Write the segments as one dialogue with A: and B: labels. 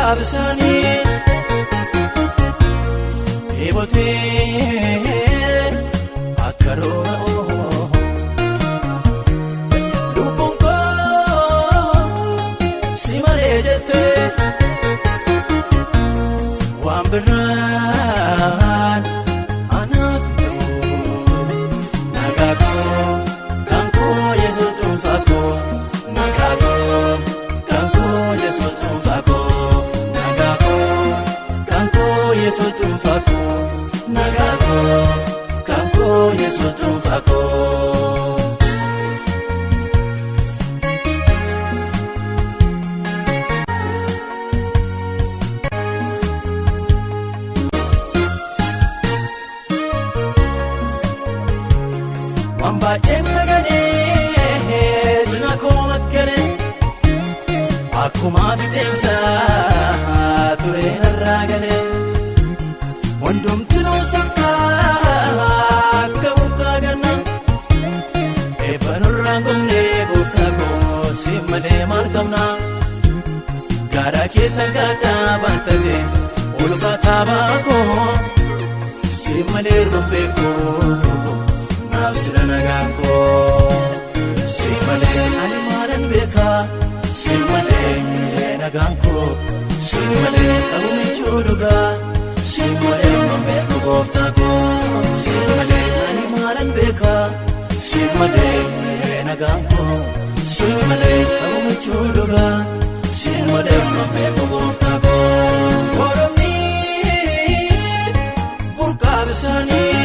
A: Burqaa bishaanii dheebotee akka rooba lubbuun koo si malee jettee waan biraan anaaf ta'u nagaa koo kan koo Yesuus dhuunfaa koo nagaa koo kan koo Yesuus dhuunfaa koo nagaa koo kan koo Yesuus dhuunfaa koo nagaa koo kan koo Yesuus dhuunfaa koo. Waan baay'ee maganee cina koo makkalee akkuma fixeensa tureen irraa galee hundumtinuu sakkaa akka burqaa ganna eebba nurraan gomnee gooftaa koo si malee maal qabna garaa keessa gaadhaa baattatee ulfaataa baakoo si malee ergoon beekoo. Naaf sira nagaan koo si malee ani maalan beekaa si malee nagaan koo si malee qabu michuu dhugaa si malee man beeku gooftaa koo si malee ani maalan beekaa si malee nagaan koo si malee qabu michuu dhugaa si malee man beeku gooftaa koo. Oromni burqaa bishaanii.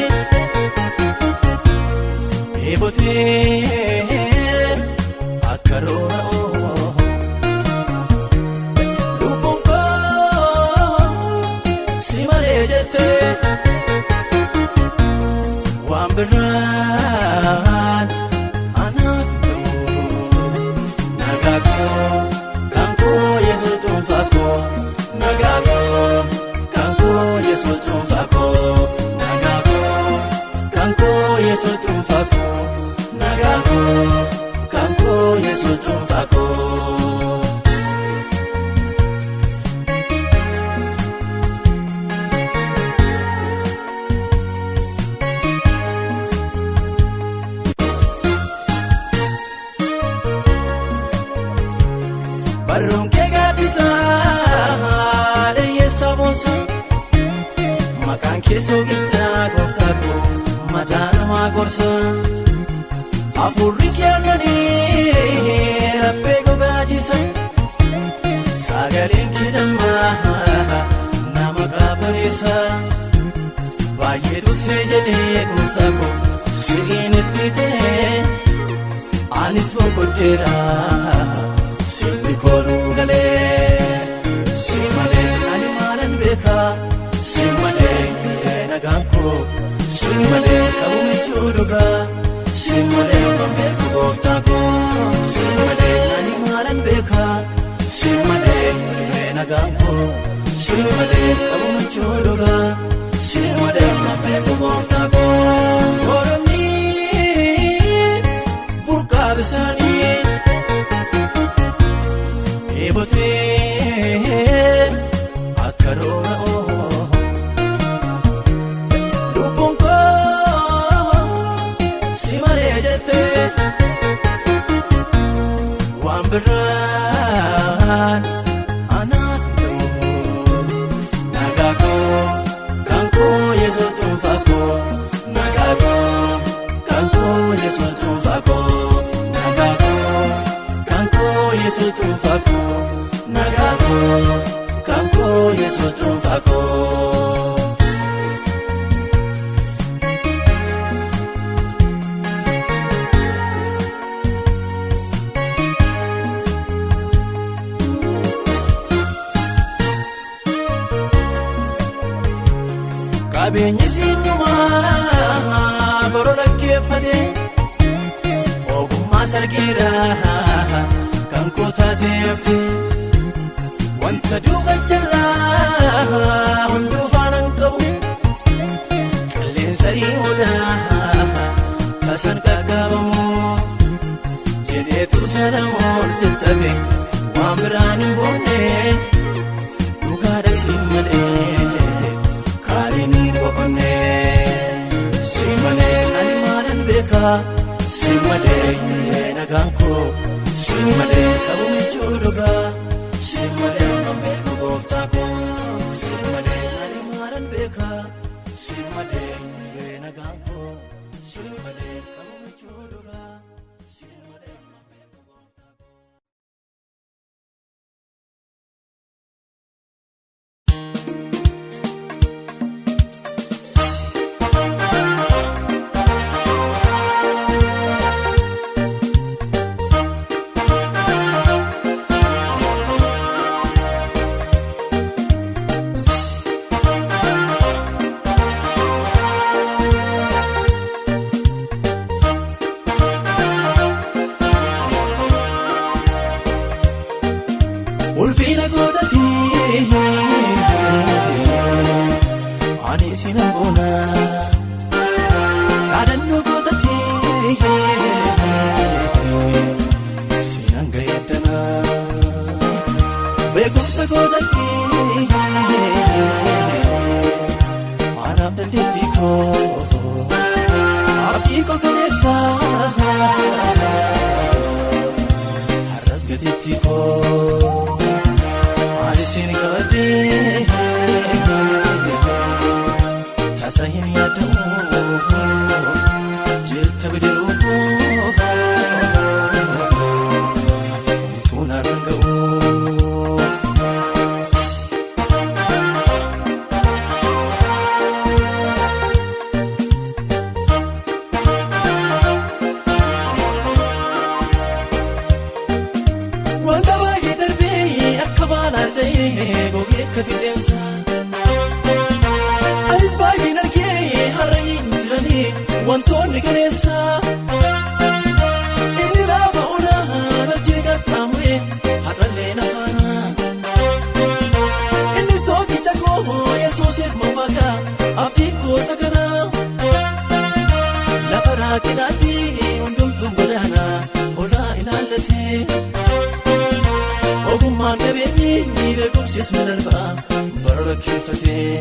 A: Dheebotee akka rooba lubbuun koo si malee jettee waan biraan anaaf ta'u nagaa koo kan koo Yesuus dhuunfaa koo nagaa koo kan koo Yesuus dhuunfaa koo nagaa koo kan koo Yesuus dhuunfaa koo nagaa koo kan koo Yesuus dhuunfaa koo. Barruun kee gaaddisaa dheeyyeessa boonsa maqaan kee soogichaa gooftaa koo madaa namaa gorsa hafuurri kee aannanii laphee gogaachisa sagaleen kee dammaa nama qabaneessa baay'ee tuffee jedhee gooftaa koo si'iin itti ta'e anis boqodheera. Sitti kooluu galee si malee ani maalan beekaa si malee nagaan koo si malee qabu michuu dhugaa si malee kan beeku gooftaa koo si malee ani maalan beekaa si malee nagaan koo si malee qabu michuu dhugaa si malee kan beeku gooftaa koo. Oromni burqaa bishaanii. Dheebotee akka rooba lubbuun koo si malee jettee waan biraan anaaf ta'u nagaa koo kan koo Yesuus dhuunfaa koo nagaa koo kan koo Yesuus dhuunfaa koo nagaa koo kan koo Yesuus dhuunfaa koo nagaa koo kan koo Yesuus dhuunfaa koo. Qabeenyi siinjumaa baroo dhaggeeffate ogummaa sargiidha kan koo taateefte wanta duuba jalaa hunduu faana hin qabu qilleensa dhiyoodha tasan qaqqabamu jedheetu sana ol sittafe waan biraan hin boonne. Malee qabu michuu dhugaa, si malee waan beeku gooftaa koo, si malee ani maalan beekaa, si malee dhibee nagaan koo, si malee qabu michuu dhugaa, si malee waan beeku gooftaa koo. Ulfina godhati ani sinan boona, dhaadannoo godhati sinan gayyadana, beekumsa godhati anaaf dandeettii koo, abdii koo kaleessa har'as gateettii koo ani siin qabadhee tasa hin yaadamu, jirta bidiruu koo kumtuun har'an ga'u. Wanta baay'ee darbee akka baalaa ta'ee gogee akka fixeensa. Anis baay'een argee har'a hin jiranii wantoonni kaleessa. Inni lafa onaa hojii qaxxaamuree har'allee nafaana. Innis tokkicha koo Yesuus ilma Waaqaa, abdiin gosa kanaa. Lafa raakinaatti hundumtuun godaana olaa ilaallatee. Ogummaan qabeenyi ni beekumsis ni darba bara rakkeeffatee.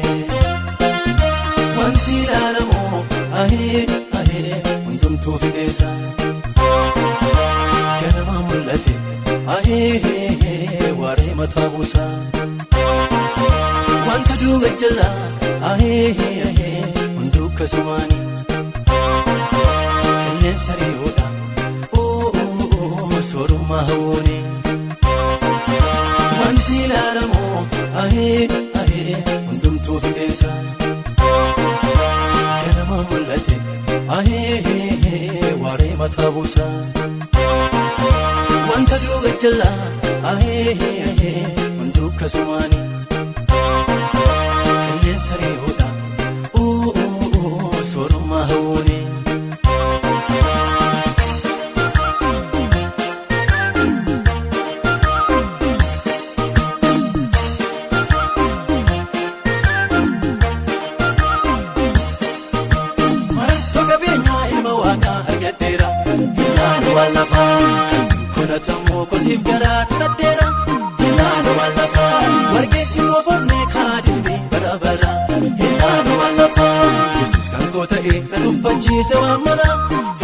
A: Wanti ilaalamu ahee ahee hundumtuu fixeensa. Ganamaa mul'ate ahee waaree mataa buusa. Wanta duuba jala ahee ahee hunduu akkasumaani. Qilleensa riyoodha soorummaa hawwooni. Wanti ilaalamu ahee ahee hundumtuu fixeensa. Ganama mul'ate ahee waaree mataa buusa. Wanta duuba jala ahee ahee hunduu akkasumaani. Qilleensa riyoodha soorummaa hawwooni. Marartoo qabeenyaa ilma waaqaa argadheera. Ilaalu waan lafaa qalbiin konatamoo kosiif garaa kutadheera. Ilaalu waan lafaa warqee dhimmoo fornee kaadilbii bara bara. Ilaalu waan lafaa Yesuus kan koo ta'e na tuffachiise waan mara.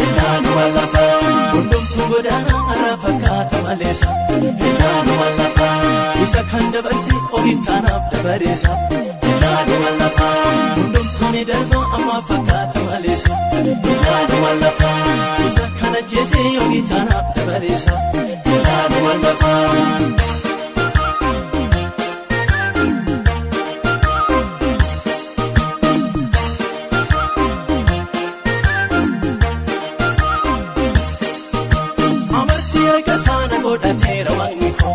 A: Ilaalu waan lafaa hundumtuu godaana har'a fakkaata maleessa. Ilaalu waan lafaa isa kan dabarse ofiin taanaaf dabareessa. Ilaalu waan lafaa hundumtuu ni darba amma fakkaata maleessa. Ilaalu waan lafaa isa kan ajjeese ofiin taanaaf dabareessa. Ilaalu waan lafaa. Amartii harka isaana godhateera waaqni koo.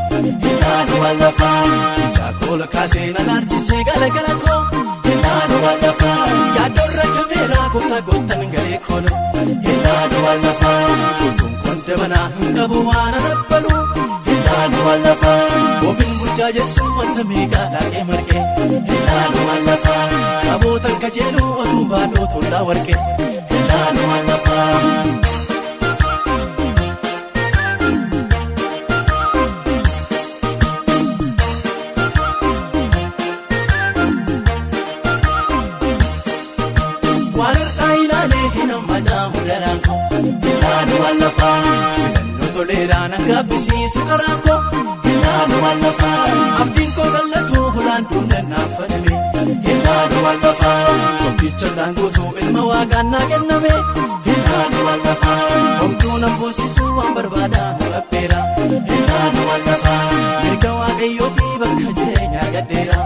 A: Ilaalu waan lafaa ija koola kaasee na laalchisee galagala koo. Ilaalu waan lafaa yaaddoorra kameeraa goota gootan galee koolo. Ilaalu waan lafaa furtuun koon dabanaa hin qabu waan anabbalu. Ilaalu waan lafaa ofiin bulchaa jechuun wanta meeqaa laaqee marqee. Ilaalu waan lafaa qabootan kajeelu otuu baadhoo tullaa warqee. Ilaalu waan lafaa. Waan har'aa ilaalee hin hammatamu daraan koo. Ilaalu waan lafaa filannoo toleera. Dheeraa nan gaabbisiisu karaan koo ilaalu waan lafaa. Abdiin koo gallatu hulaan duudhan naaf baname ilaalu waan lafaa. Tokkicha laan guutuu ilma waaqaan naa kenname ilaalu waan lafaa. Homtuu nan boosisuu waan barbaadamu abbeera ilaalu waan lafaa. Mirga waaqayyootii bakka jireenyaa gadheera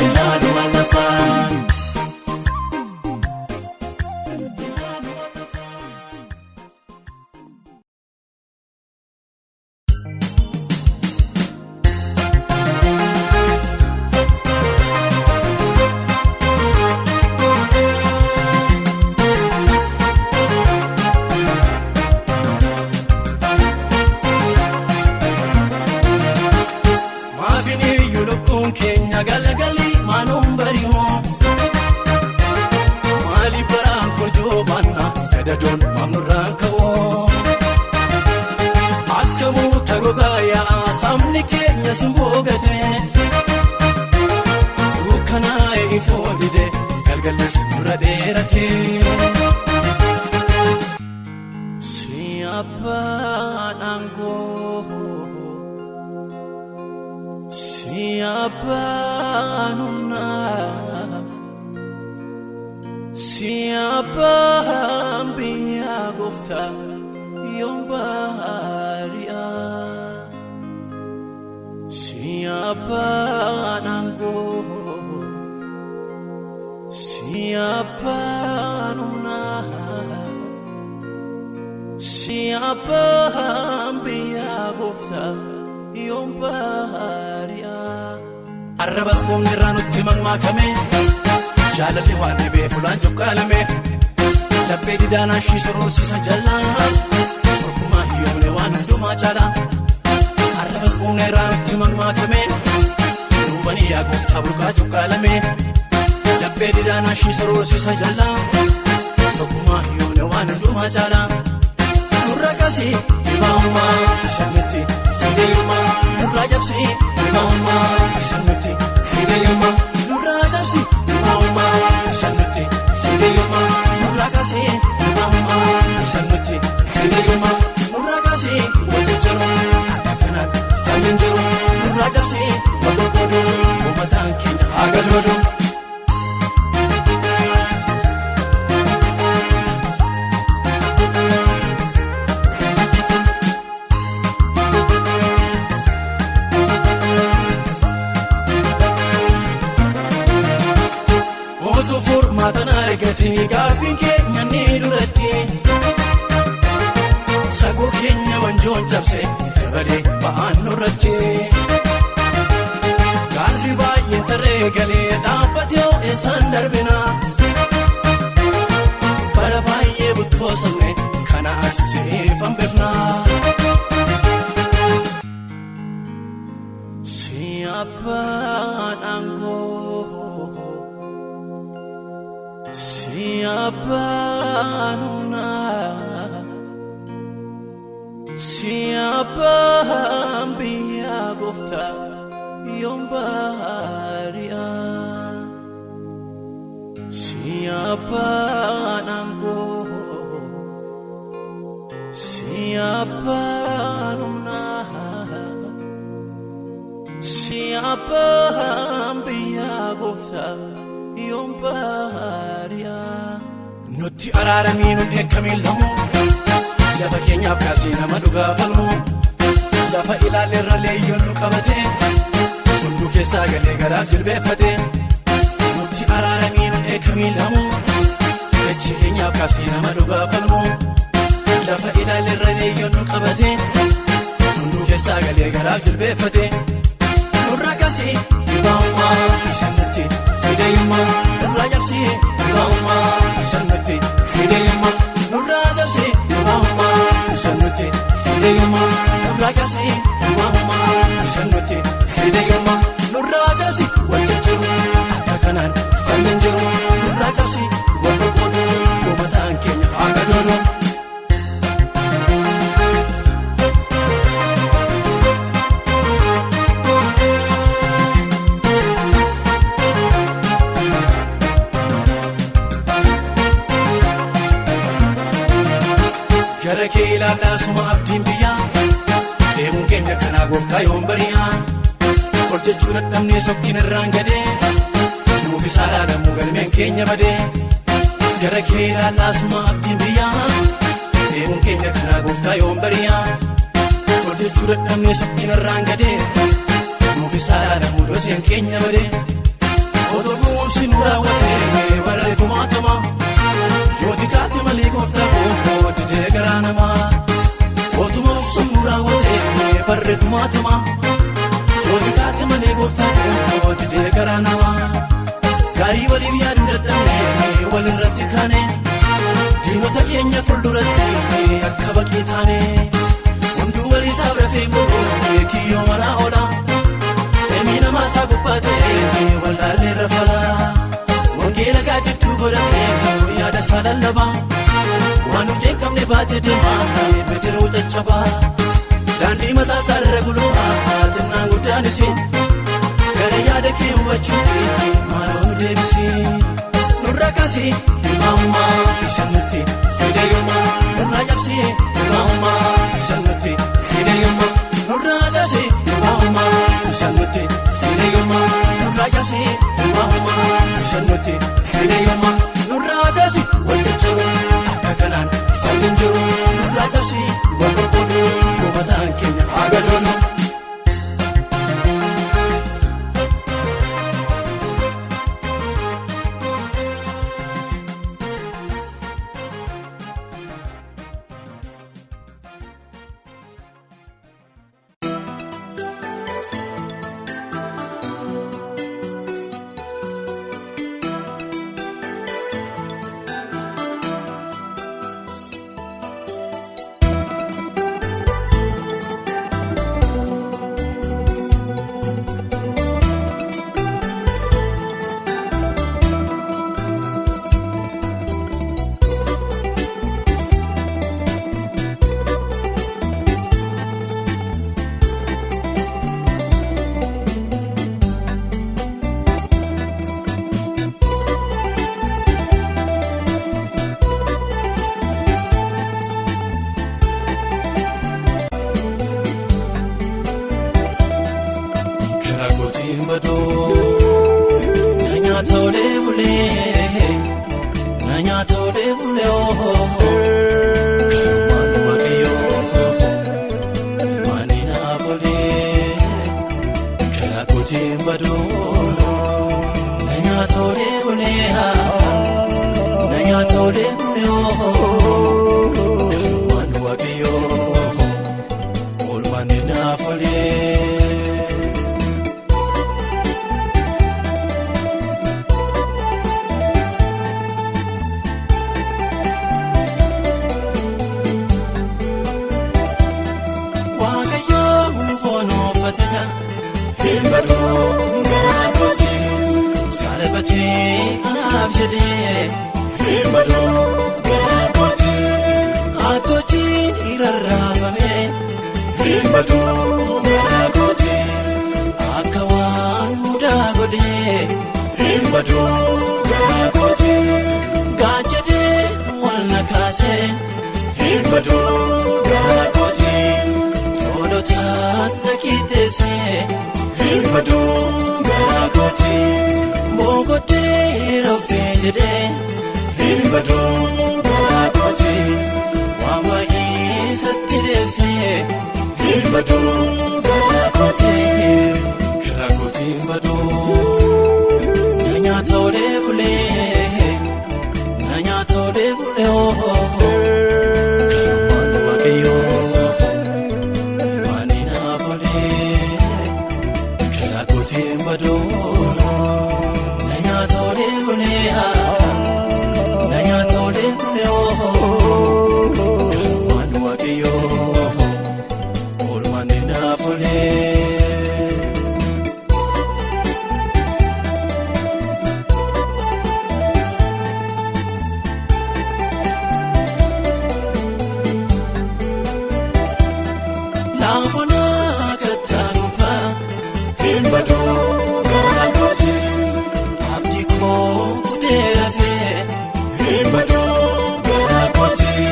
A: ilaalu waan lafaa. Maafin iyyuu lukkuun keenya galagalii maanuun bari'u. Maali baraan korjoo baanna gadadoon maamnurraan ka'u. Akka muka gogaa yaa'a sabni keenya simboo gate. Dukkanaa'e ifoo dide galgallis nurra dheerate. Si abbaan aangoo. Si abbaan humnaa, si abbaan biyyaa gooftaa yoom baari'aa. Si abbaan aangoo, si abbaan humnaa, si abbaan biyyaa gooftaa yoom baari'aa. Arrabas qoomni irraa nutti mammaakame jaalalli waan dhibee fulaan cuqqaalame laphee didaanaa ishii sororsiisa jalaa tokkummaa hiyyoomne waan hundumaa caala. Arrabas qoomni irraa nutti mammaakame duubanii yaa gooftaa burqaa cuqqaalame laphee didaanaa ishii sororsiisa jalaa tokkummaa hiyyoomne waan hundumaa caala. Nurra kasii dhibaa'ummaa isa nutti fideeyummaa nurraa cabsii dhibaa'ummaa isa nutti fideeyummaa nurraa cabsii dhibaa'ummaa isa nutti fideeyummaa nurraa kasii dhibaa'ummaa isa nutti fideeyummaa nurraa kasii wal jijjiiru akka kanaan falli hin jiru nurraa cabsii wal qoqqoodu uummataan keenya haa gadoodu. Otuu furmaatan argate gaaffiin keenya ni duratti. Sagoo keenya wanjoon cabse dabalee ba'aan nurratti. Gaarri baay'een tarree galee dhaabbatee eessaan darbina. Bara baay'ee buttoosamne kana aksiifan beekna. Si abbaan aangoo. Si abbaan humnaa, si abbaan biyyaa gooftaa yoom baari'aa. Si abbaan aangoo, si abbaan humnaa, si abbaan biyyaa gooftaa yoom baari'aa. Nutti araaramii nun eekkamiin lamu lafa keenyaaf kaasee nama dhugaa falmu lafa ilaalleerra leeyyoon nu qabate hunduu keessaa galee garaaf jilbeeffate nutti araaramii nun eekkamiin lamu dachee keenyaaf kaasee nama dhugaa falmu lafa ilaalleerra leeyyoon nu qabate hunduu keessaa galee garaaf jilbeeffate nurra kasii dhibaa'ummaa isa nutti fideeyummaa nurraa cabsii dhibaa'ummaa isa nutti fideeyummaa nurraa cabsii dhibaa'ummaa isa nutti fideeyummaa nurraa cabsii dhibaa'ummaa isa nutti fideeyummaa nurraa cabsii wal jijjiiru akka kanaan falli hin jiru nurraa cabsii wal qoqqoodu uummataan keenya haa gadoodu. Gara kee ilaalaa suma abdiin biyyaa kanaa gooftaa yoom bari'aa? Hojjechuu dadhabnee sokkiin irraan gadee, nuuf isaa laalamu galmeen keenya badee. Gara kee ilaalaasuma abdiin biyyaa, deemuun keenya kanaa gooftaa yoom bari'aa? Hojjechuu dadhabnee sokkiin irraan gadee, nuuf isaa laalamu doseen keenya badee. Otoo gowwoomsi nu raawwatee barree kumaatama, yoo xiqqaate malee gooftaa koo didee garaa namaa. Otuma obsuun nu raawwatee barree kumaatama, yoo xiqqaate malee gooftaa koo didee garaa namaa. Gaarii waliif yaaduu dadhabnee walirratti kaane, diinota keenya fuulduratti akka baqee taane. Hunduu waliisaaf rafee buluu kiyyoo maraa oola. Ilmi namaa isaa gubbaa ta'ee wallaallee rafala. Wangeela gaaddiduu godhateetu yaada isaa lallabaa. Waan hundee hin qabne baatee deemaa bidiruu caccabaa. Daandii mataa isaa irra gulufaa xinnaan guddaanis, gara yaada kee hubachuutti maaloo nu deebisi. Nurraa kaasee himaa'ummaa isa nutti fide yooma. Nurraa cabsee himaa'ummaa isa nutti fide yooma. Nurraa cabsee himaa'ummaa isa nutti fide yooma. Nurraa cabsee himaa'ummaa isa nutti fide yooma. Nurraa cabsee wal caccabu akka kanaan falli hin jiru. Nurraa cabsee wal qoqqoodu hubataan keenya haa gadoonu. Karaa kootiin baduu na nyaata olee bulee, na nyaata olee bulee ooo. Kanumaan Waaqayyoo maanii naaf olee. Karaa kootiin baduu na nyaata olee bulee, na nyaata olee bulee ooo. Kanumaan Waaqayyoo oolmaanii naaf olee. Waaqayyoo foon uffatee hin baduu garaa kooti, salphatee anaaf jedhee hin baduu garaa kooti, hattootiin irrarraafamee hin baduu garaa kooti, akka waan mudaa godhee hin baduu garaa kooti, gaachadee wal na kaasee hin baduu garaa kooti. Tolotaan na qixxeessee hin baduu garaa kooti. Boqotee rafee jedhee hin baduu garaa kooti. Waan baay'ee isatti deessee hin baduu garaa kooti. Karaa kootiin baduu na nyaata olee bulee, na nyaata olee bulee ooo. Kanumaan Waaqayyoo maanii naaf olee. Karaa kootiin baduu na nyaata olee bulee, na nyaata olee bulee ooo. Kanumaan Waaqayyoo oolmaanii naaf olee. Laafonaa kattaa gubbaa hin baduu garaa kooti. Abdii koo kutee rafee hin baduu garaa kooti.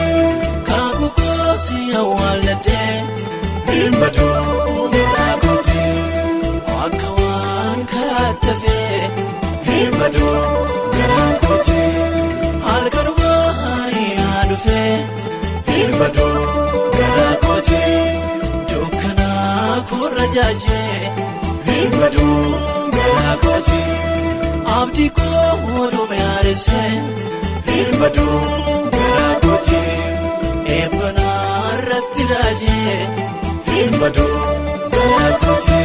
A: Kaakuu koo si awwaal irratti hafee hin badu garaa kooti. Halkanuma yaa dhufee hin badu garaa kooti. Dukkanaa kurra jaajee hin badu garaa kooti. Abdii koo dhume haaresee hin badu garaa kooti. Eebbanaa irratti raajee hin badu garaa kooti.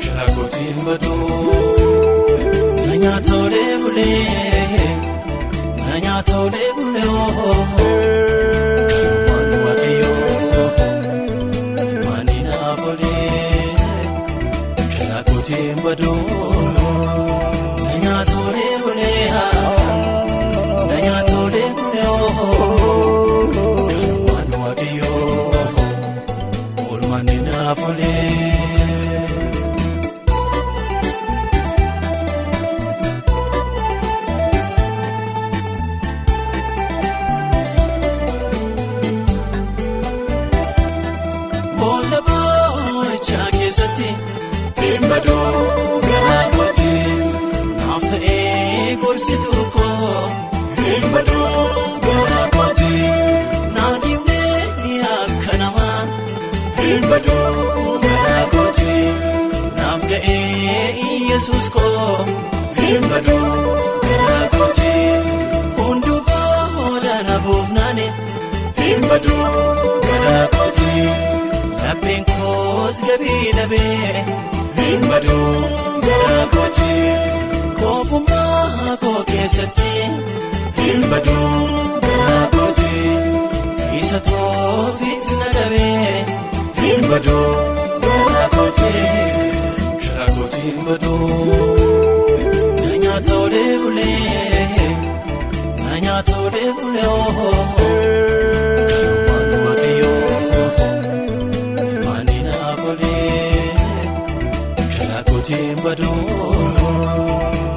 A: Garaa kooti hin badu. Na nyaata olee bulee, na nyaata olee bulee ooo. Waan waaqayyoo maani naaf olee. Garaa kooti hin badu. Na nyaata olee bulee na nyaata olee bulee ooo. Waan waaqayyoo oolmaani naaf olee. Boolla boo'ichaa keessatti hin badu garaa kooti. Naaf ta'ee gorsituu koo hin badu garaa kooti. Naan dhiibnee akka namaa hin badu garaa kooti. Naaf ga'ee Yesuus koo hin badu garaa kooti. Hunduu booda na buufnaani hin badu garaa kooti. Lapheen koos gabii dhabee hin badu garaa kooti. Koofummaa koo keessatti hin badu garaa kooti. Isa toofiit na qabee hin badu garaa kooti. Garaa kooti hin badu. Na nyaata olee bulee, na nyaata olee bulee ooo. Waan waaqayyoo maani naaf olee. Garaa kooti hin badu.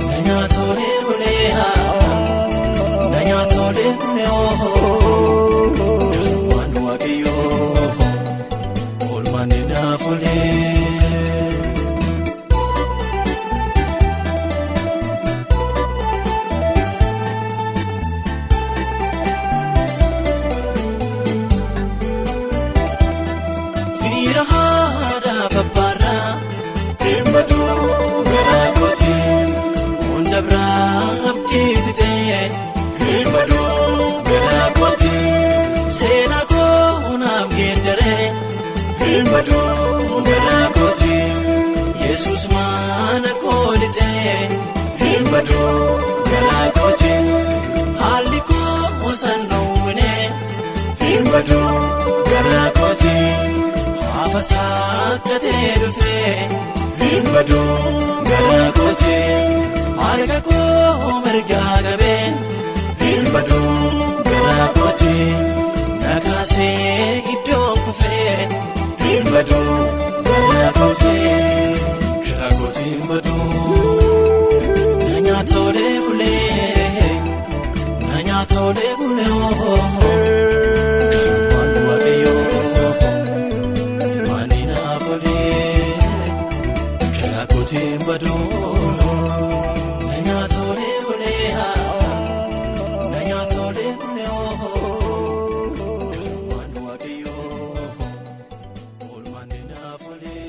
A: Na nyaata olee bulee na nyaata olee bulee ooo. Waan waaqayyoo oolmaani naaf olee. Fiira haadha babbaarraa hin badu garaa kooti. Hunda biraa abdii fixee hin badu garaa kooti. Seenaa koo naaf geeddaree hin badu garaa kooti. Yesuus maana koo lixee hin badu garaa kooti. Haalli koo san dhowwinee hin badu garaa kooti. Hafa saakkatee dhufee hin badu garaa kooti. Harka koo mirgaa qabee hin badu garaa kooti. Na kaasee iddoo kufee hin badu garaa kooti. Garaa kooti hin badu. Na nyaata olee bulee, na nyaata olee bulee ooo. Waan waaqayyoo maani naaf olee. Garaa kooti hin badu. Na nyaata olee bulee na nyaata olee bulee ooo. Waan waaqayyoo oolmaani naaf olee.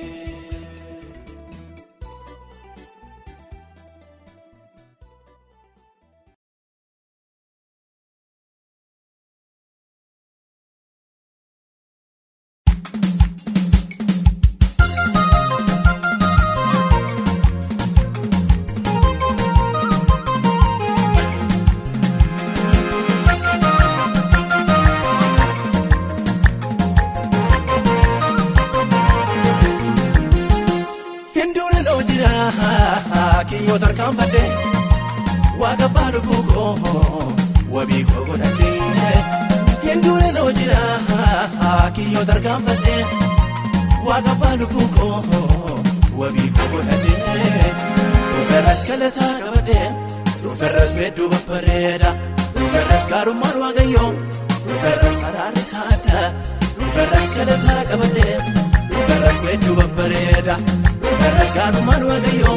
A: Hinduun jira kiyyoo tarkaanfadhe waaqa abbaa lubbuu koo wabii koo godhadhe. Hinduun jira kiyyoo tarkaanfadhe waaqa abbaa lubbuu koo wabii koo godhadhe. Dhuferras galataa qabadhe, dhuferras weedduu babbareeda, dhuferras gaarummaan waaqayyoo, dhuferras araarri isaa adda, dhuferras galataa qabadhe, dhuferras weedduu babbareeda, dhuferras gaarummaan waaqayyoo,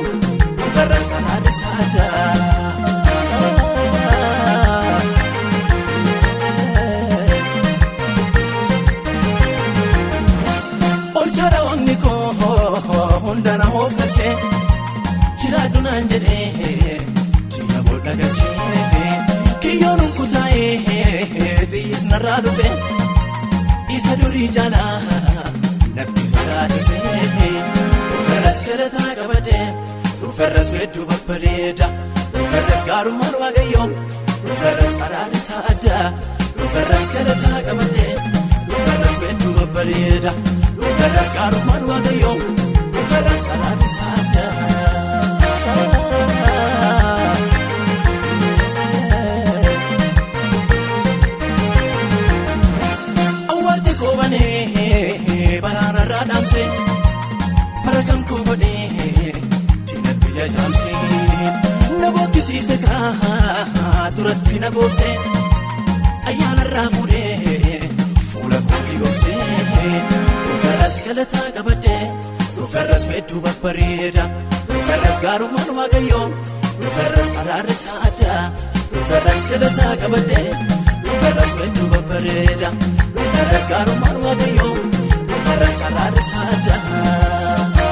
A: Dhufarras araarri isaa addaa. Olchaadha waaqni koo hunda na hoof galchee jiraadhu naan jedhee si'a booda galchee kiyyoon kutaa'ee xiyyiis narraa dhufe isa durii caalaa natti sodaa dhufe. Dhufarras galataa qabadee dhufarras hedduu babbareeda dhufarras gaarummaan waaqayyoo dhufarras araarri isaa addaa dhufarras galataa qabadee dhufarras hedduu babbareeda dhufarras gaarummaan waaqayyoo dhufarras araarri isaa addaa. Awwaarji koobanee balaanarraa dhaamsee bara kan koo godhee diinatti jajaamsee na bookkisiise kaa duratti na goobsee ayyaanarraa fuudhee fuula kootii goobsee dhufarras galataa qabadhee dhufarras hedduu babbareeda dhufarras gaarummaan waaqayyoo dhufarras araarri isaa addaa dhufarras galataa qabadhee dhufarras hedduu babbareeda dhufarras gaarummaan waaqayyoo dhufarras araarri isaa addaa.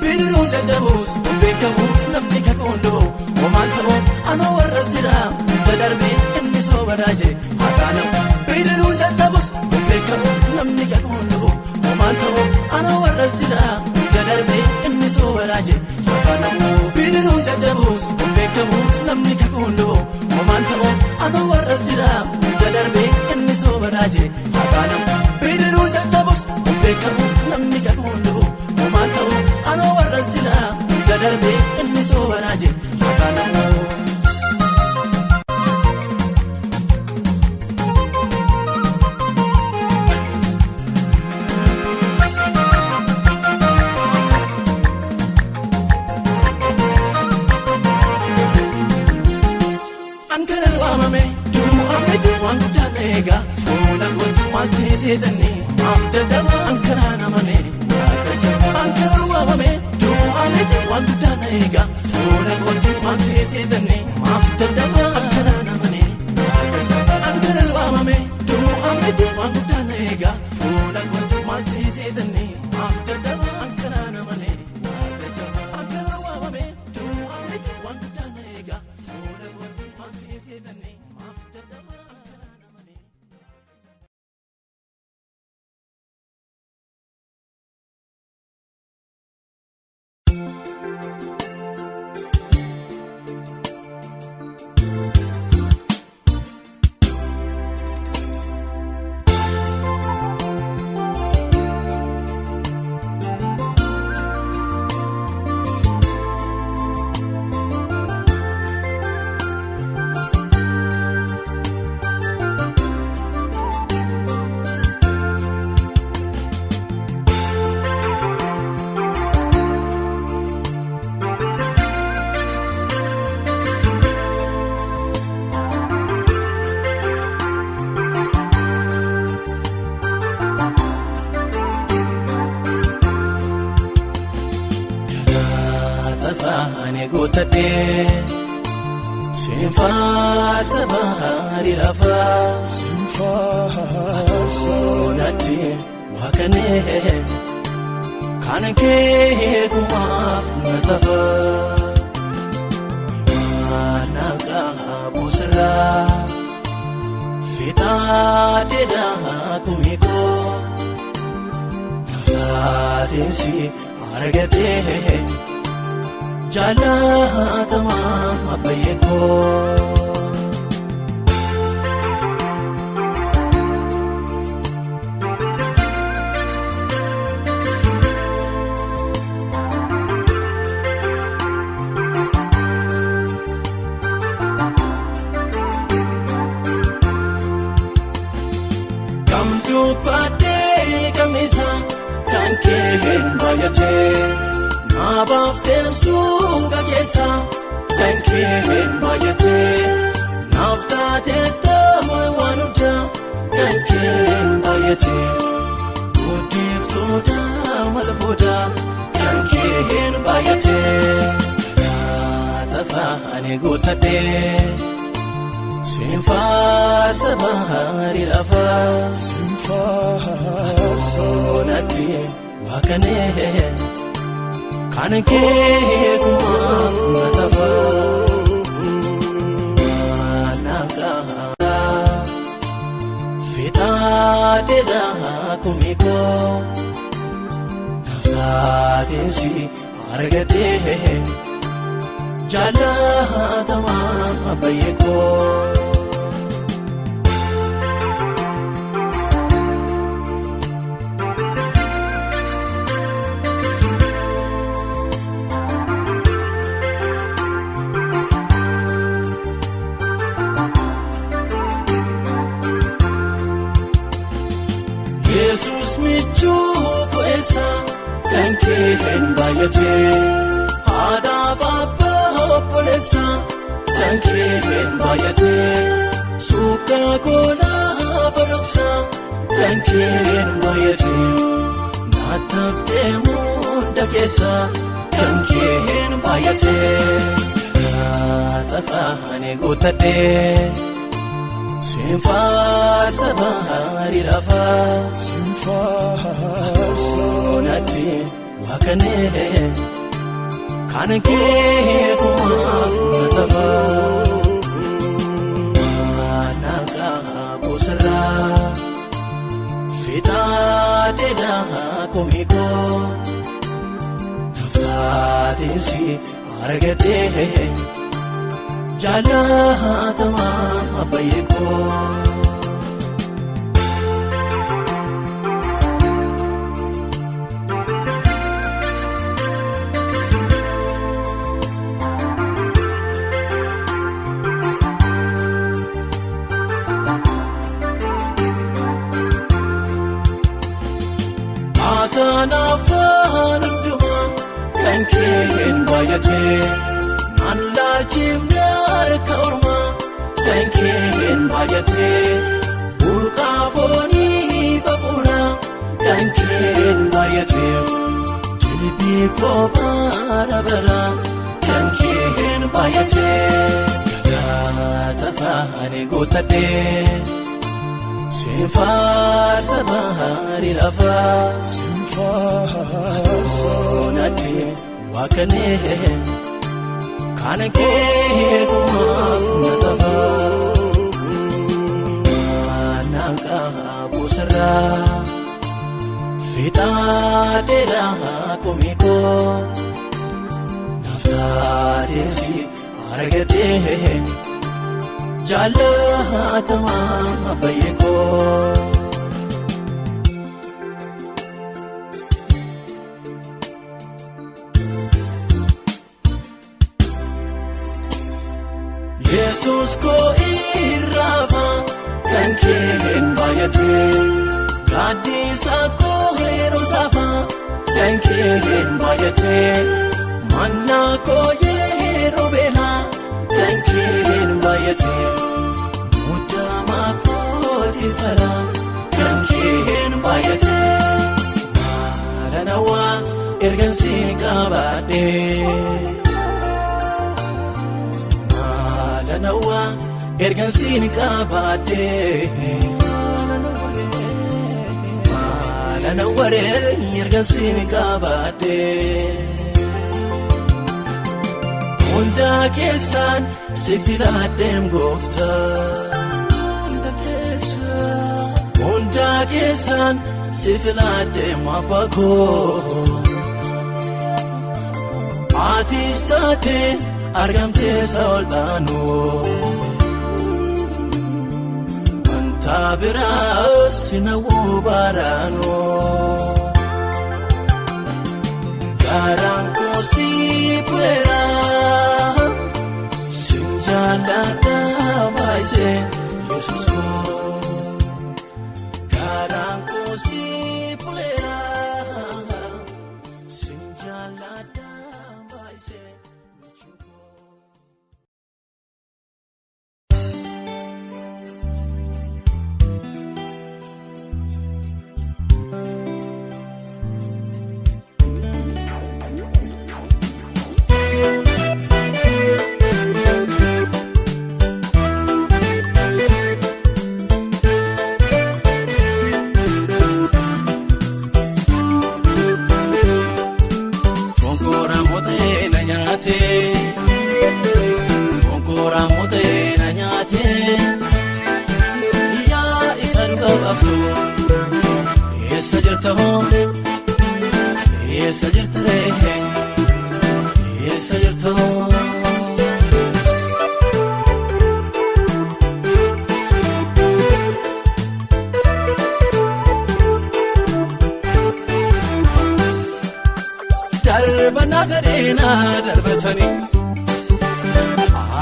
A: Bidiruun jajjaboos beekamuus namni kakoondoo homaan ta'oo anoo warra jira hunda darbee inni soobaraa jee hakaanamu. Bidiruun jajjaboos beekamuus namni kakoondoo homaan ta'oo anoo warra jira hunda darbee inni soobaraa jee hakaanamu. Bidiruun jajjaboos beekamuus namni kakoondoo homaan ta'oo anoo warra jira hunda darbee inni soobaraa jee hakaanamu. Bidiruun jajjaboos beekamuus namni kakoondoo homaan ta'oo anoo warra jira hunda darbee inni soobaraa jee hakaanamu. Ankanan waamame du'a miti waan guddaan eega fuula kootu maal teessitanii maaf dadhaba ankanaan amane ankanan waamame du'a miti waan guddaan eega fuula kootu maal teessitanii maaf dadhaba ankanaan amane ankanan waamame du'a miti waan guddaan eega fuula kootu maal teessitanii maaf dadhaba ankanaan amane ankanan waamame du'a miti waan guddaan eega fuula kootu maal teessitanii maaf dadhaba ankanaan amane. Tafaani guuttadhee sinfaasa baadii lafaa natti waaqanee kan kee kumaaf na tafa mana qabu sirraa fixaa dheedaa kumikoo naftaatinsi argadhee. Jaalatamaa abbayyekoo. Dubbadhee kamisa kan kee hin baay'atee naabaaf deemsuu qajeessa kan kee hin baay'atee naaf taatee taa'u waan hundaa kan kee hin baay'atee. baay'ate. Guddiftuudha mal booda kan keen baay'ate. Laatafa ani guuttadhee siin faarsa bahaari lafaa.
B: Siin faarsa.
A: Natti waaqanee kan kee gumaaf na tafa. Fixaadheedhaa kumikoo naftaatinsi argadhee jaalatamaa baay'eekoo. Yesus michuu keessa kan keen baay'ate haadhaaf abbaa obboleessa kan keen baay'ate suuqaa koolaa baroksa kan keen baay'ate naataftee hunda keessa kan keen baay'ate laatafa ani guuttadhee. Siin faarsa bahaari lafaa.
B: Siin faarsa.
A: Natti waaqanee kan kee gumaaf na tafa. Waan qabu sirraa fixaadheedhaa kumikoo naftaatinsi argadhee. Jaalatamaa baay'eekoo. Ataan afaan hundumaa kan keen baay'atee. Allaachifne harka ormaa kan keen baay'atee burqaa foonii fafuuraa kan keen baay'atee jilbii kophaa dabalaa kan keen baay'atee laatafa ani guuttadhee siin faarsa bahaari lafaa.
B: Siin faarsa.
A: Natti waaqanee. Kan kee gumaaf na tafa. Waan qabu sirraa fixaadheedhaa kumikoo naftaatinsi argadhee jaalatamaa baay'eekoo. Yesus koo irraafa kan keen baay'ate gaaddisa koo yeroo saafa kan keen baay'ate manna koo yeroo beelaa kan keen baay'ate muddama kooti fala kan keen baay'ate maalanawaa ergansi qabaadhee. Maalanawa ergansiin qabaadhee. Maalanawa ergansiin qabaadhee. Hunda keessaan si filadheem gooftaa. Hunda keessaan si filadheem abbaa koo. Atis taatee. Argamtee soldaanoo wanta biraas sinawuu baaraanoo garaan koo si bu'eera sin jaalladha baay'isee Yesuus koo garaan koo si bu'eera sin jaalladha baay'isee. Jirta hoo? Eessa jirta ree? Eessa jirta hoo? Darbannaa gadheenaa darbatanii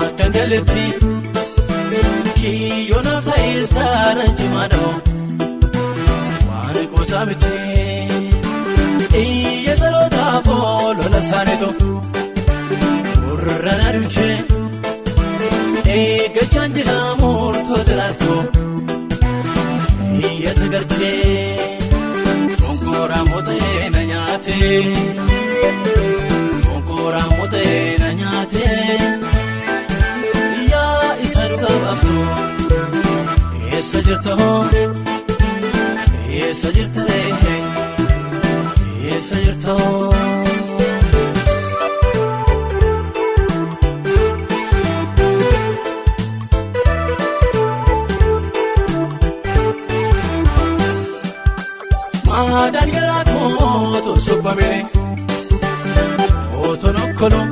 A: akka galetti kiyyoo naaf ta'es taara cimaadha waan kuusaa miti. Iyya salootaaf lola isaaniitu gurra na duuchee eeggachaan jira murtoo jiraattu iyya tagarchee fonkoraa moota'ee na nyaatee fonkoraa moota'ee na nyaatee yaa isa dhugaa baaftu eessa jirta hoo eessa jirta ree eessa jirta hoo? Maadaan garaa kootu suphamee otoo nokkoloo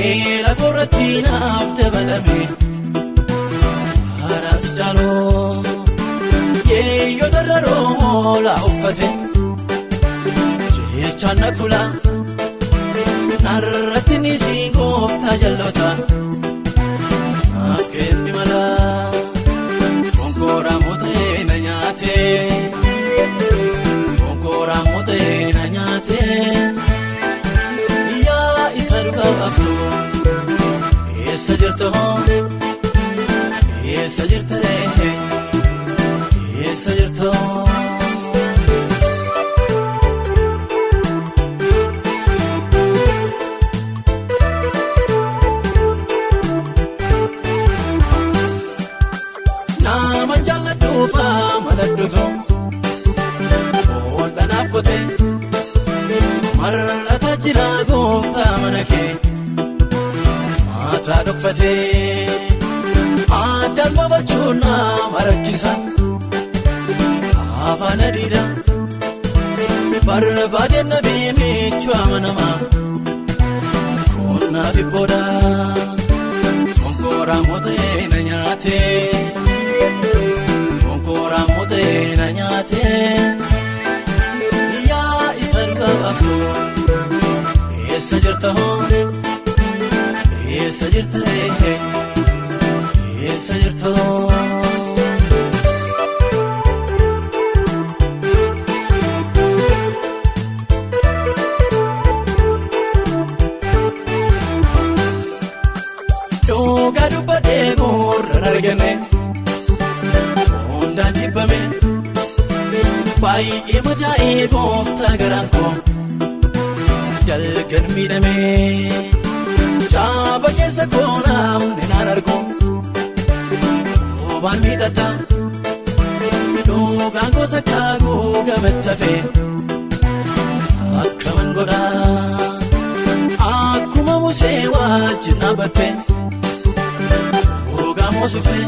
A: eela korratti naaf dabalame haras caaloo yeeyyoo dararoo laa uffate jechaan na kula narratti ni siin gooftaa jalloota naaf kenni mala fonkoraa moota'ee na nyaatee. Fonkoraa moota'ee na nyaatee yaa isa dhugaa baaftu eessa jirta hoo eessa jirta ree eessa jirta hoo? Nama jaalladhuufa maladhuutu Oolanaaf qotee mar'ataa jira gooftaa mana kee maataa dhokfatee addaan babachuun nama rakkisa afaan adiidha barbaadeen na beemichu amanama kunnaaf ibbooda fonkoraa moota'ee na nyaatee fonkoraa moota'ee na nyaatee. Yaa isa dhugaa baaftu eessa jirta hoo eessa jirta ree eessa jirta hoo? Dhugaa dubbadhee gurra arganne hundaan jibbame. Baay'ee majaa'ee gooftaa garaan koo dalgan miidhame caaba keessa koo namni naan argu roobaan miidhata dhugaan gosa kaaguu gamattafe akkaman godha akkuma Musee wajjin dhaabbatte dhugaa moosifte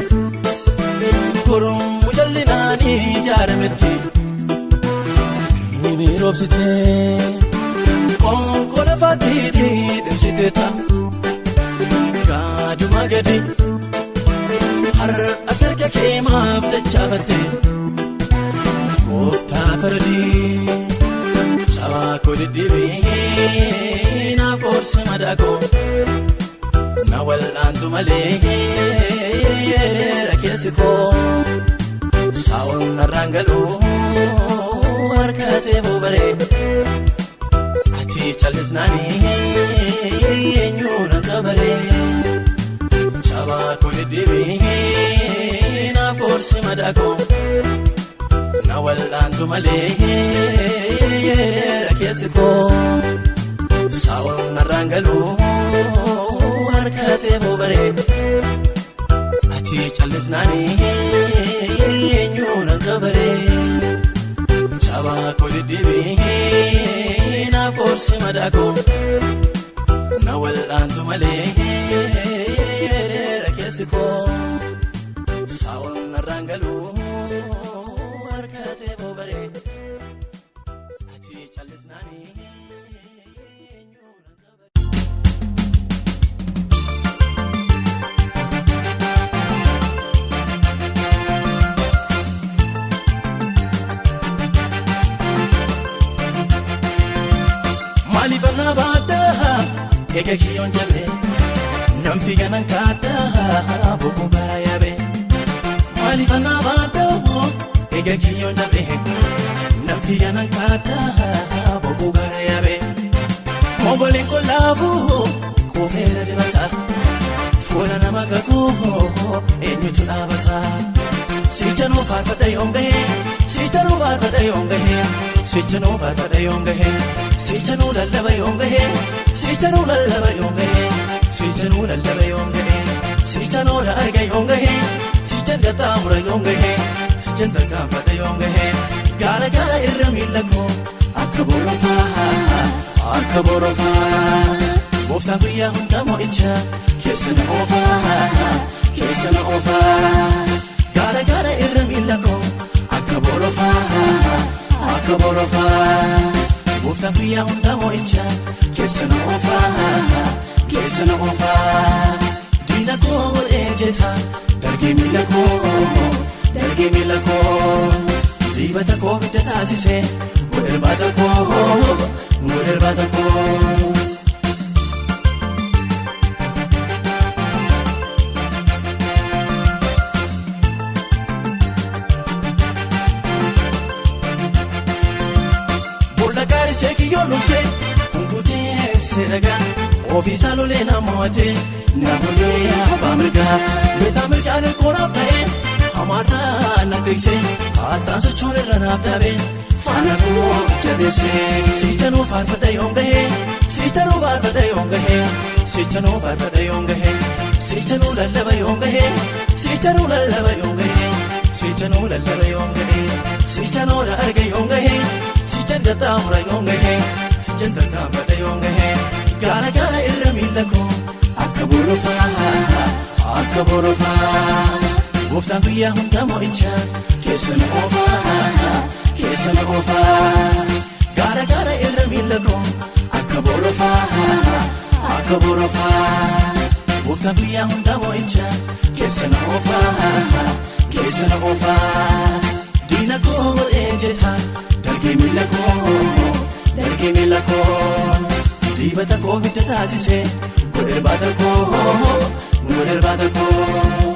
A: gurmuu jallinaan ijaarametti. Kimi roobsitee konkolaataa dhidhimsitee ta'a gaaduma gadi har'a sarka kee maaf dachaafatte gooftaa faradii sabaa koo dhidhiibee na qoorsi madaakoo na wal'aantu malee rakkeessi koo saawwan narraan galuu. Harkatee buubaree ati callisnaanii eenyuun qabaree cabaa koo dhidhiibee na qoorsi madaakoo na wal'aantu malee rakkeessi koo saawwan narraan galuu harkatee buubaree ati callisnaanii eenyuun qabaree. Sabaa koo dhidhiibee na qoorsi madaakoo na wal'aantu malee rakkeessi koo saawwan narraan galuu harkatee boobaree. Eega kiyyoon jabee namfi ganan kaaddaa boqoo garaa yaabee maaliif anaa baaduu eega kiyyoon jabee namfi ganan kaaddaa boqoo garaa yaabee mogoleen kollaafuu koofeera dibataa fuula nama kakuu eenyutu dhaabataa siichanuu faarfadha yoon gahee siichanuu faarfadha yoon gahee siichanuu faarfadha yoon gahee siichanuu lallaba yoon gahee. Siichanuu lallaba yoon gahee siichanuu lallaba yoon gahee siichanuu la arga yoon gahee siichan gattaamura yoon gahee siichan tarkaanfata yoon gahee gaara gaara irra miila koo akka borofaa akka borofaa gooftaan guyyaa hunda mo'icha keessa na oofaa keessa na oofaa gaara gaara irra miila koo akka borofaa akka borofaa. Gooftaan guyyaa hunda mo'icha keessa na oofaa keessa na oofaa diina koo godhee jeta dargee miila koo dargee miila koo dibata koo bidda taasisee godherbaata koo godherbaata koo. Seekiyyoo luksee hunkutee seeragaa ofiisaa lolee namootee namootee abbaa mirgaa beekaa mirgaan koonaaf ta'ee hamaataa na tiksee haataan sochoon irra naaf dhaabee faana koo jabeessee siichanuu faarfadha yoon gahee siichanuu faarfadha yoon gahee siichanuu faarfadha yoon gahee siichanuu lallaba yoon gahee siichanuu lallaba yoon gahee siichanuu lallaba yoon gahee siichanuu na arga yoon gahee. Siichan gattaamura yoon gahee siichan tarkaanfata yoon gahee gaara gaara irra miila koo akka borofaa akka borofaa gooftaan guyyaa hunda mo'icha keessa na oofaa keessa na oofaa gaara gaara irra miila koo akka borofaa akka borofaa gooftaan guyyaa hunda mo'icha keessa na oofaa keessa na oofaa diina koo godhee jeta. Dargee miila koo dargee miila koo dibata koo bidda taasisee godherbaata koo godherbaata koo.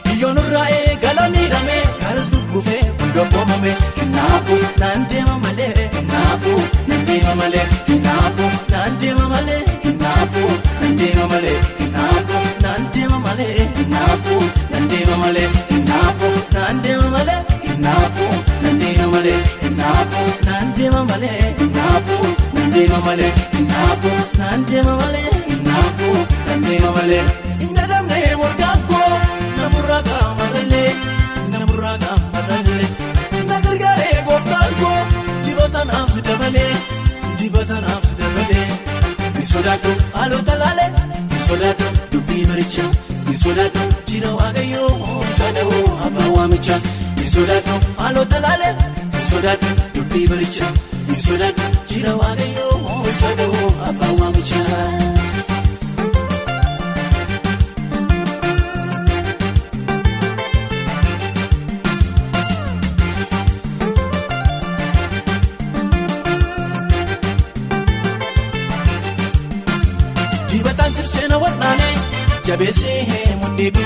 A: Biyyoon irraa eegalaan hidhamee gaaras gugguufee hunda koomame naafu naan deema malee naafu naan deema malee. Naafu naan deema malee naafu naan deema malee naafu naan deema malee naafu naan deema malee naafu naan deema malee naafu naan deema malee naafu naan deema malee naafu naan deema malee naafu naan deema malee naafu naan deema malee. Nadamne morgaan koo namurraa qaamarallee namurraa qaamarallee na gargaaree gooftaan koo dibata naaf dabalee. Dibata naaf dabalee hin sodaadhu haalota laalee hin sodaadhu dubbii maricha hin sodaadhu jira waaqayyoo sada'uu abbaa waamicha hin sodaadhu haalota laalee hin sodaadhu dubbii maricha hin sodaadhu jira waaqayyoo sada'uu abbaa waamicha. Jabeessee mudhiiku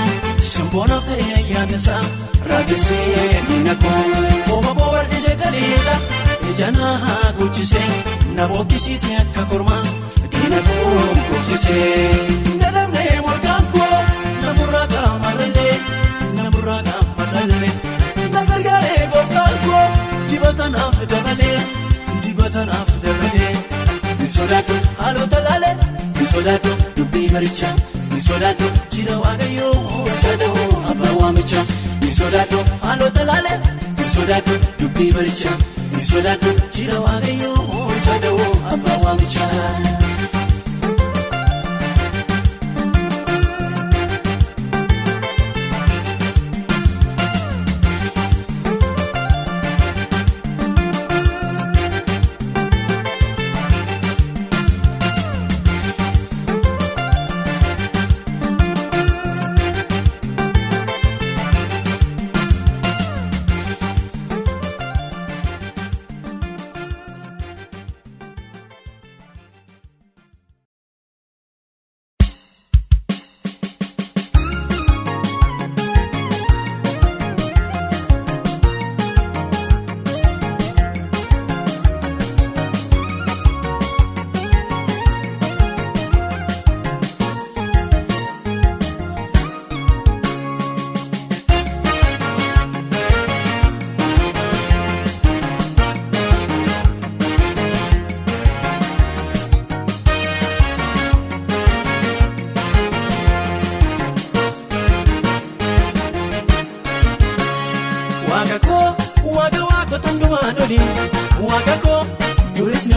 A: simboonaaf ta'ee ayyaannisaa raajessee diina koo kooma koo barreessee kaleessa ija na guuchisee na bookkisiisee akka kormaa diina koo gogsisee. Nadamnee morkaan koo namurraa qaamarallee namurraa qaamarallee na gargaaree gooftaan koo dibata naaf dabalee dibata naaf dabalee hin sodaadhu haalota laalee hin sodaadhu dubbii maricha. Hin sodaadhu jira waaqayyoo sada'uu abbaa waamicha hin sodaadhu haalota laalee hin sodaadhu dubbii maricha hin sodaadhu jira waaqayyoo sada'uu abbaa waamicha.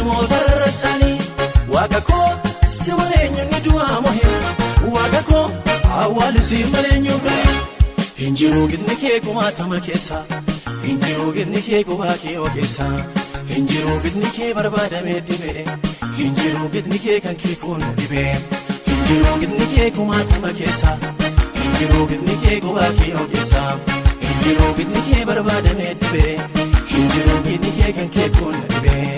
A: Ergamoota irra caalii waaqa koo si malee eenyuun du'aa mo'e waaqa koo awwaalli si malee eenyuun du'e. Hinjiru gidni kee kumaatama keessa hinjiru gidni kee gubaa kee ogeessa hinjiru gidni kee barbaadamee dhibee hinjiru gidni kee kan kee kun dhibee hinjiru gidni kee kumaatama keessa hinjiru gidni kee gubaa kee ogeessa hinjiru gidni kee barbaadamee dhibee hinjiru gidni kee kan kee kun dhibee.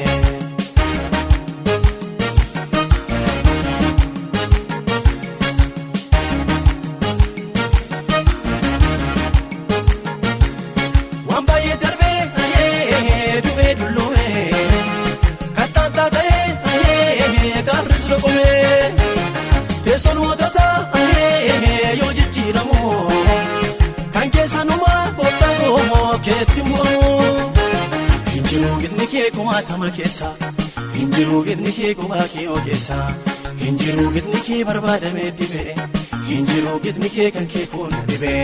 A: Waan baay'ee darbee du'ee dulluumee kattaan taatee gaafris loqomee teessoon mootota yoo jijjiiramu kan keessanumaa gooftaan koo keetti mu'amu. Hinjiru gidni kee kumaatama keessa hinjiru gidni kee gubaa kee ogeessa hinjiru gidni kee barbaadamee dhibee hinjiru gidni kee kan kee kun dhibee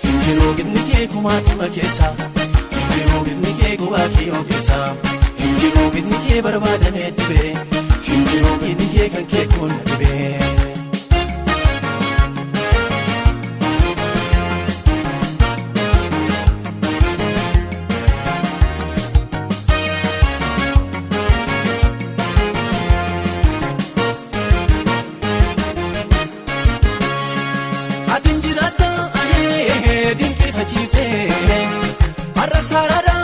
A: hinjiru gidni kee kumaatama keessa hinjiru gidni kee gubaa kee ogeessa hinjiru gidni kee barbaadamee dhibee hinjiru gidni kee kan kee kun dhibee. Ati njiraata dinqifachiisee har'a saaraadha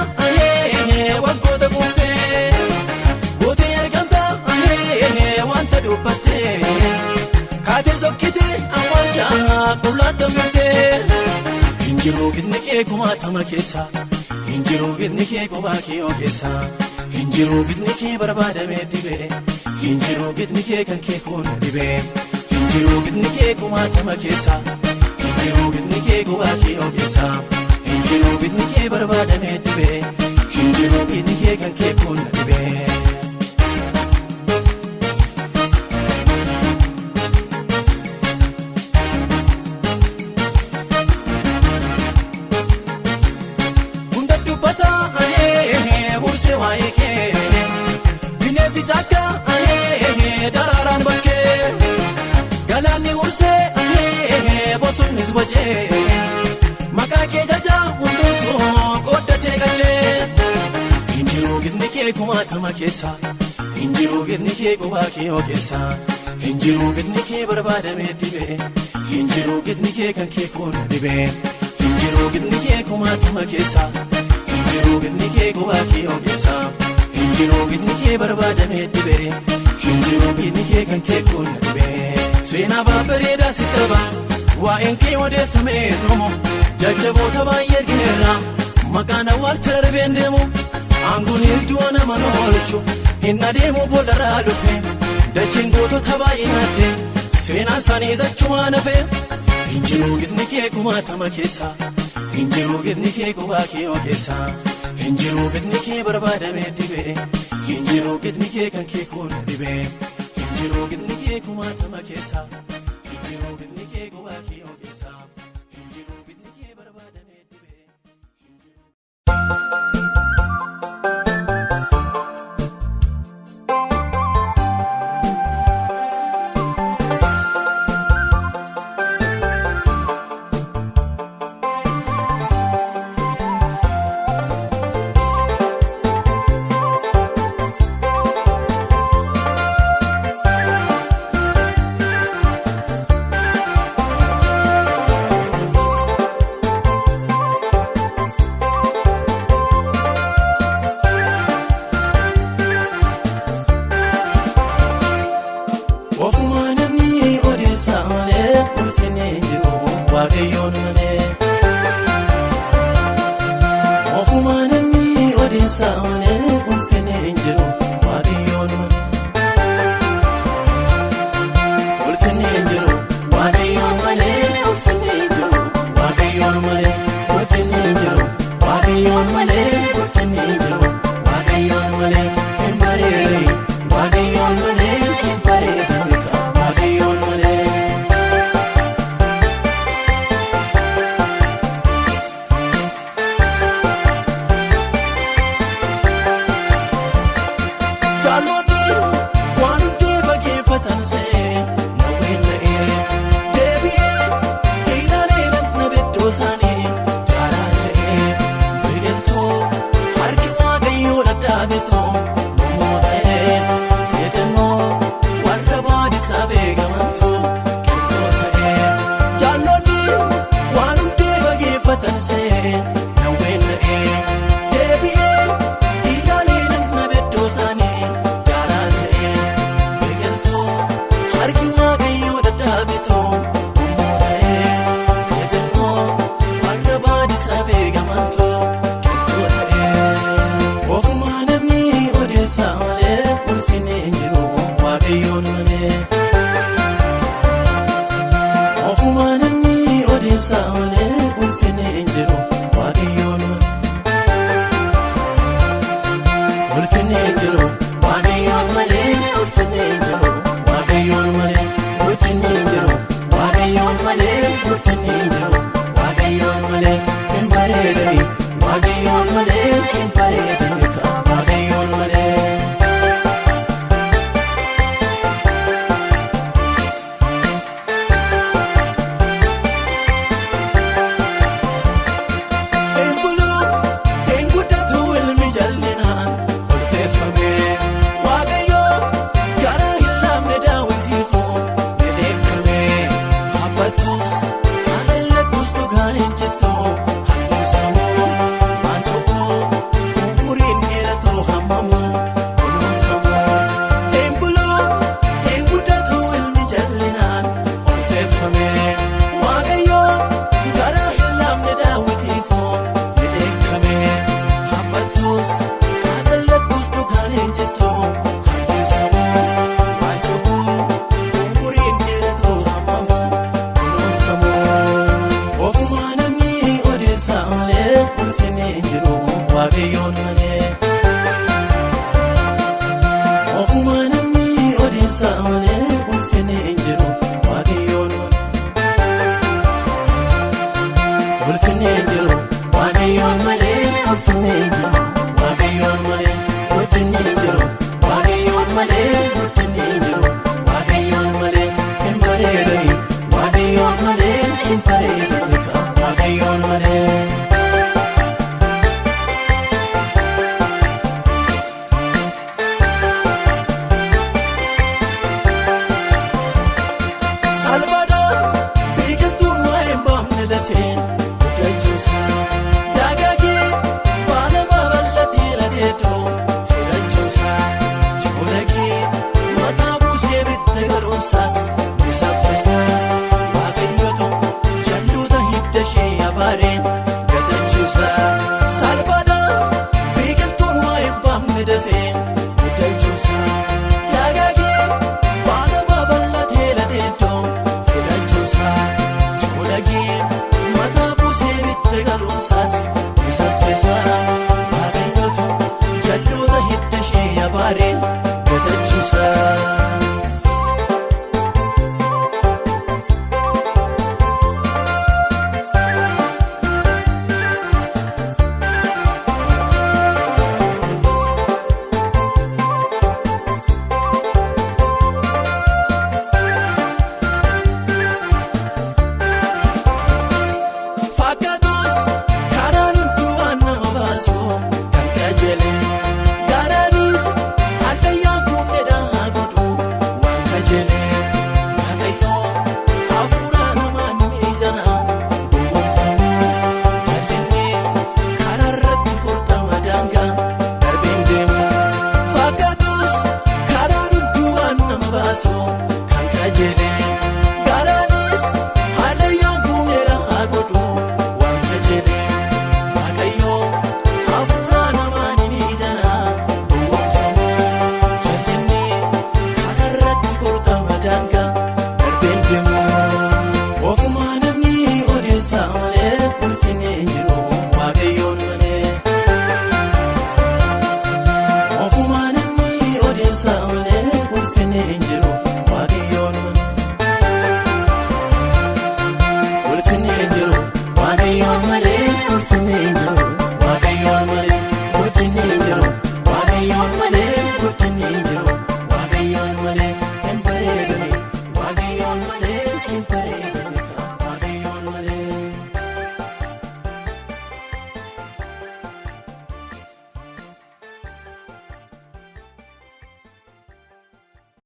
A: waggoota guutee gootee argamta wanta dubbattee kaatee sokkitee awwaalcha qullaatti miftee. Hinjiru gidni kee kumaatama keessa hinjiru gidni kee gubaa kee ogeessa hinjiru gidni kee barbaadamee dhibee hinjiru gidni kee kan kee kun dhibee hinjiru gidni kee kumaatama keessa hinjiru gidni kee gubaa kee ogeessa hinjiru gidni kee barbaadamee dhibee hinjiru gidni kee kan kee kun dhibee. Hunda dubbata hursee waa'ee kee bineensi caakka daraaraan bakkee galaanni hursee bosonnis bocee maqaa kee jajaa hundumtuu qooddatee qallee. Hinjiru gidni kee kumaatama keessa hinjiru gidni kee gubaa kee ogeessa hinjiru gidni kee barbaadamee dhibee hinjiru gidni kee kan kee kun dhibee hinjiru gidni kee kumaatama keessa hinjiru gidni kee gubaa kee ogeessa hinjiru gidni kee barbaadamee dhibee hinjiru gidni kee kan kee kun dhibee. Seenaa babbareedaa si qaba waa'een kee odeeffamee dhumu jajjaboota baay'ee argineerra maqaan awwaalcha darbeen deemu. Aanguunis du'a nama oolchu hin adeemu booldarraa dhufe dacheen gootota baay'ee nyaatte seenaan isaanii achumaan hafe. Hinjiru gidni kee kumaatama keessa hinjiru gidni kee gubaa kee ogeessa hinjiru gidni kee barbaadamee dhibee hinjiru gidni kee kan kee kun dhibee hinjiru gidni kee kumaatama keessa hinjiru gidni kee gubaa kee ogeessa hinjiru gidni kee barbaadamee dhibee. Ofumaa namni odeessaa malee ulfinni hin jiru waaqayyoon malee. Ofumaa namni odeessaa malee ulfinni hin jiru waaqayyoon malee. Ulfinni hin jiru waaqayyoon malee ulfinni hin jiru waaqayyoon malee ulfinni hin jiru waaqayyoon malee ulfinni hin jiru waaqayyoon malee hin bareedu waaqayyoon malee hin bareedu waaqayyoon malee. odeessaa malee ulfinni hin jiru Waaqayyoon malee. Ulfinni hin jiru Waaqayyoon malee, ulfinni hin jiru Waaqayyoon malee, ulfinni hin jiru Waaqayyoon malee, ulfinni hin jiru Waaqayyoon malee, hin bareedani Waaqayyoon malee, hin bareedani Waaqayyoon malee. Salbaadhaa biqiltuun waa hin baafne lafeen guddachuusaa, dagaagee baala babal'atee lateetoo fudhachuusaa, coolagee mataa buusee bitta galuunsaas ni saffisaa. Waaqayyotu jalloota hidda ishee abaareen gatachiisaa. Salbaadhaa biqiltuun waa hin baafne dafeen guddachuusaa, dagaagee baala babal'atee lateetoo fudhachuusaa, coolagee mataa buusee bitta galuunsaas ni saffisaa. Waaqayyotu jalloota hidda ishee abaareen gatachiisaa. Fakkaatus karaan hunduu waan nama baasu kan qajeele, garaanis hallayyaa guuteedhaan godhu waan qajeele. Waaqayyoo hafuura namaan miidhana gowwoomfamu, jallinnis karaa irratti kortama daangaa darbeen deemu. Fakkaatus karaan hunduu waan nama baasu kan qajeele, garaanis hallayyaa guuteedhaan godhu waan qajeele. Waaqayyoo hafuura namaan miidhana gowwoomfamu, jallinni karaa irratti kortama daangaa darbeen deemu. Ofumaa namni odeessaa malee ulfinni hin jiru Waaqayyoon malee. Ofumaa namni odeessaa malee.